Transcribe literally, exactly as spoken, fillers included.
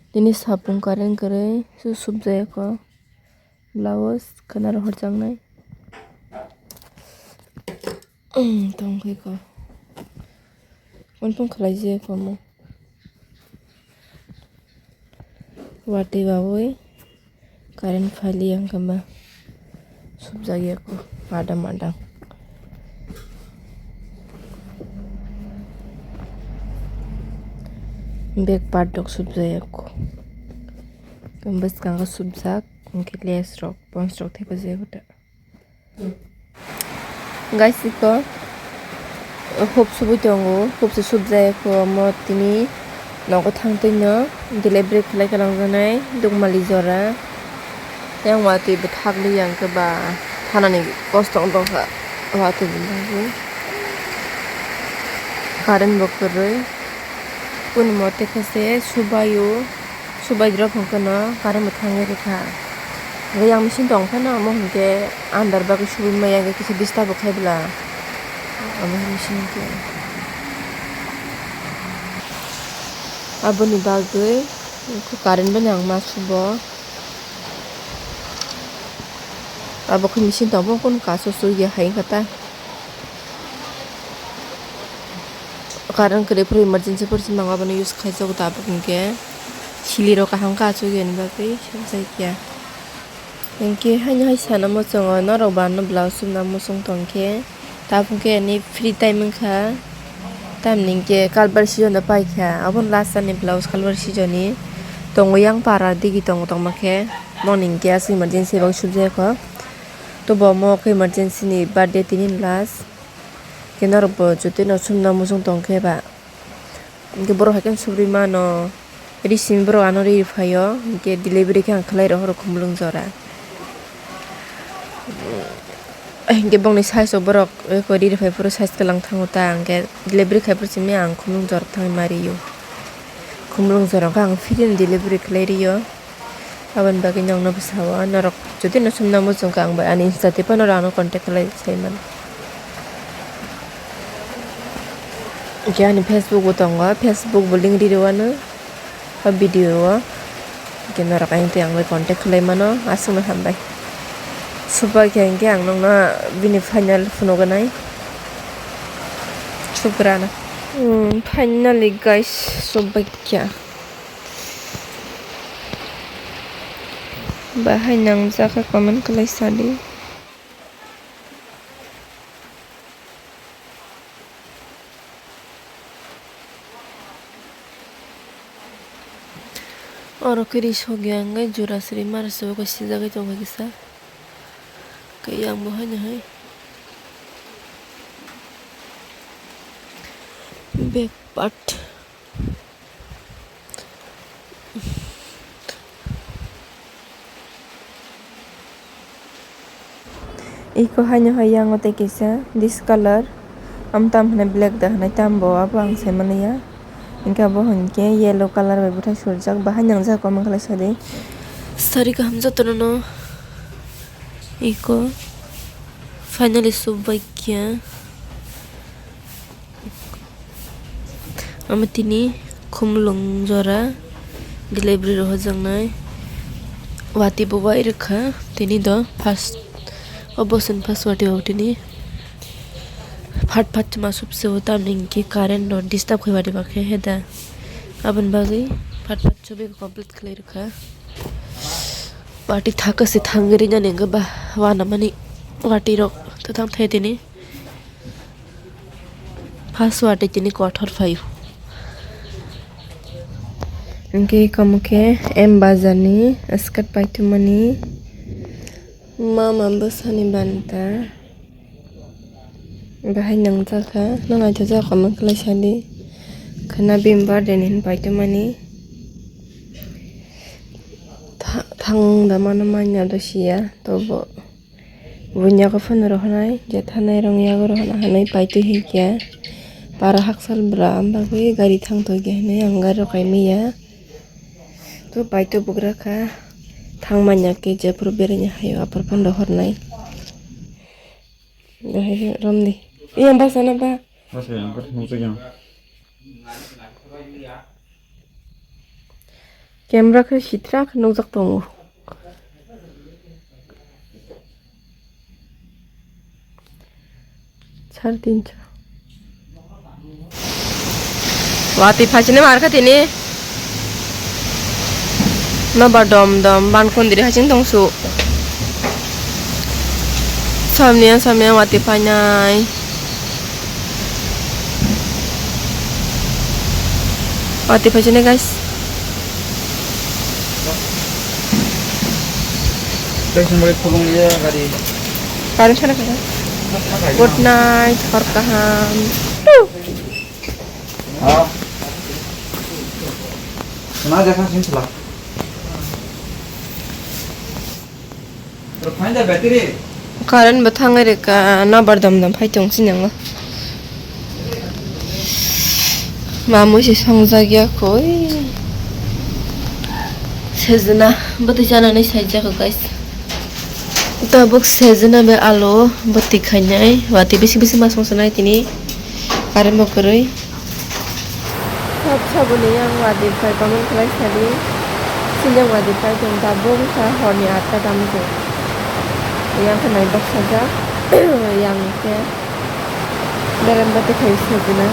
Tini sapung current kwrwi su subjaya kho. Blouse khwna rohorjaknai. Tongkhe kho. Phone phone khlaijak kho mo. Watwi bawi current phaili ang khe ma subjak ya kho madam madam. Bag part rok subjak ya kho. Bwskango subjak hwnkhe lace rok pons rok thepajak kho ta. Guys, iko hub subui tongo, hub se subjak kho omo tini nogo thang twi no delivery khlai ka langjaknai Dukmali jora. Yang watwi bwthak li yang khe ba thanani kosto wng tongkha watwi bo bagwi. Current bo kwrwi, kunu mote khe se subaio. Subaidrop hwnkhe no current bo thangwi rwkha. Hwnkhe yang machine tong phano omo hwnkhe andar bagwi subui maya hwnkhe kisa disturb bo khai bwla. Omo hai machine khe. Aboni bagwi current bini ang ma subo. Abo khe machine tong phano kunu kasu sui ya hai wngkha ta. Current kwrwi phuru emergency phuru se mangma bono use khaijago tabuk hinkhe silirok kaham khe achukya ni bagwi sokjagya. Hinkhe haino hai sana muchungo norok bo ano blouse sumna muchung tongkhe tabuk khe ani free time wngkha tamni hinkhe kalbar season no paikha aboni last ani blouse kalbar season ni tongo yang para digi tongo tongma khe moni hinkhe aswk emergency bai subjagkho tobo omo khe emergency ni birthday tini last. Khe norok bo jotino sumna muchung tong khe ba. Hinkhe borok hai khe subri mano. Ri simi borok ano ri rw phaio. Hinkhe delivery khe ang khlai rw horo Khumulwng jora. Hinkhe bongni size o borok eko ri rw phai phuru size kwlang thango ta. Hinkhe delivery khai phuru simi ang Khumulwng jora thangwi ma rio. Khumulwng jora khe ang free ni delivery khlai rio. Aboni bagwi nokno bwsao norok jotino sumna muchung kha ang bai ani Insta tei phano rano contact khlai sai mano. Hinkhe ani Facebook bo tongo, Facebook bo link ri rwano o video o. Hinkhe norok ayang twi ang bai contact khlai mano, aswkno hambai. Supai khe hinkhe ang nokno bini final phunuknai. Suprano. Hmm, finally guys, supai kha. Bahai nangjak khe comment khlai sadi. Oro khe ri sokya wngwi jura sri mara se bo sijagwi tongkha kisa. Khe yang bo haino hai. Bag part. Iko haino hai yango tei kisa this color, am tam hwnwi black da hwnwi tam bo abo ang sai manliya. Hinkhe abo hinkhe yellow color bai bwthai surijak, bahai nangjak comment khlai sadi. Sari kaham jotono no iko finally subai kha. Omo tini Khumulwng jora delivery rohorjaknai. Watwi bo wai rwkha tini do first, o bosong first watwi bo tini phat phat ma subse o tamni hinkhe current no disturb khai watwi ba khe heda aboni bagwi phat phat subui complete khlai rwkha. Watwi thaka se thangwi rinani hinkhe ba wanamani watwi rok twthang thai tini. First watwi tini kothor phaio. Hinkhe eko omo khe M Bazar ni skirt paithumani mama bwsani banta. Bahai nangjakha, no naithojakha omo khlai sadi. Khwna bini birthday ni hwn paithumani. Tha-, thang da mano manya do siya, tobo. Buini yago phano rohornai, je thanai rong yago rohorna hinwi paitwi hai khe. Para haksal bwla, am bagwi gari thang tongkhe hinwi ang gari rok kai manya. To paitwi bugra kha, thang manya khe jephuru beraina haio, aphuru phano rohornai. Bahai romdi. Iya, basa na ba? Basa ya, nukjagwi ang. Camera khe sitra khe nukjak tongo. Sare tinso. Watwi phaisani mar kha tini. Nobar dom dom ban kondiri haching tongsu. Samniya samniya watwi phainai. Watwi phaisani guys. Kaisa mari khulung ya gari. Karon sana kaka. Good night, hor kaham. Ha. Sana jaka sin sala. Current bo thangwi rwkha, nobar dom dom phai tong sini ngo. Ma mui se songjak ya koi. Sejna bwtwi chanani saijak guys. Tabuk sejna be alo bwtwi khainai, watwi bisi bisi ma songsanai tini. Current bo kwrwi. Sab saboni yang wadi phai comment khlai sadi. Sini wadi phai tong tabuk sa horni atta tamo tong. Yang khe naibak sajak. Yang khe berem bati khai sajina.